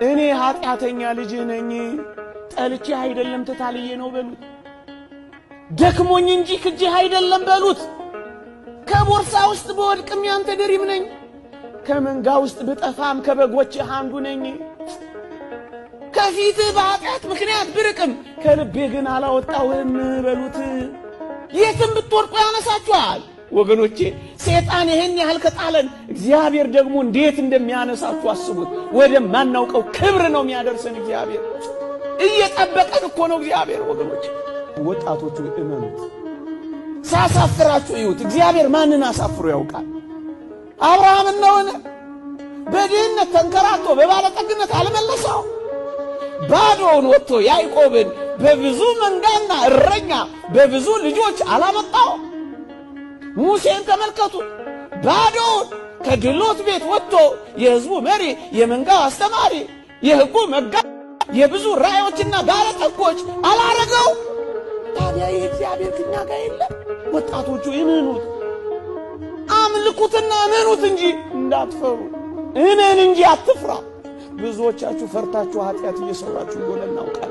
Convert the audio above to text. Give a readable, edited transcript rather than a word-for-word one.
እኔ ኃጢአተኛ ልጅህ ነኝ፣ ጠልቼህ አይደለም ተታልዬ ነው በሉት። ደክሞኝ እንጂ ክጄህ አይደለም በሉት። ከቦርሳ ውስጥ ብወድቅም ያንተ ድሪም ነኝ፣ ከመንጋ ውስጥ ብጠፋም ከበጎችህ አንዱ ነኝ። ከፊትህ በኃጢአት ምክንያት ብርቅም ከልቤ ግን አላወጣሁህም በሉት። የትም ብትወድቁ ያነሳችኋል። ወገኖቼ ሰይጣን ይህን ያህል ከጣለን እግዚአብሔር ደግሞ እንዴት እንደሚያነሳችሁ አስቡት። ወደማናውቀው ክብር ነው የሚያደርሰን እግዚአብሔር። እየጠበቀን እኮ ነው እግዚአብሔር። ወገኖቼ ወጣቶቹ እመኑት፣ ሳሳፍራችሁ እዩት። እግዚአብሔር ማንን አሳፍሮ ያውቃል? አብርሃም ነውን? በድህነት ተንከራቶ በባለጠግነት አልመለሰው? ባዶውን ወጥቶ ያዕቆብን በብዙ መንጋና እረኛ በብዙ ልጆች አላመጣው? ሙሴን ተመልከቱት። ባዶውን ከድሎት ቤት ወጥቶ የሕዝቡ መሪ፣ የመንጋው አስተማሪ፣ የሕጉ መጋ፣ የብዙ ራእዮችና ባለጠጎች አላረገው? ታዲያ ይህ እግዚአብሔር ከኛ ጋር የለም? ወጣቶቹ እመኑት፣ አምልኩትና እመኑት እንጂ እንዳትፈሩ። እመን እንጂ አትፍራ። ብዙዎቻችሁ ፈርታችሁ ኃጢአት እየሰራችሁ እንደሆነ እናውቃለን።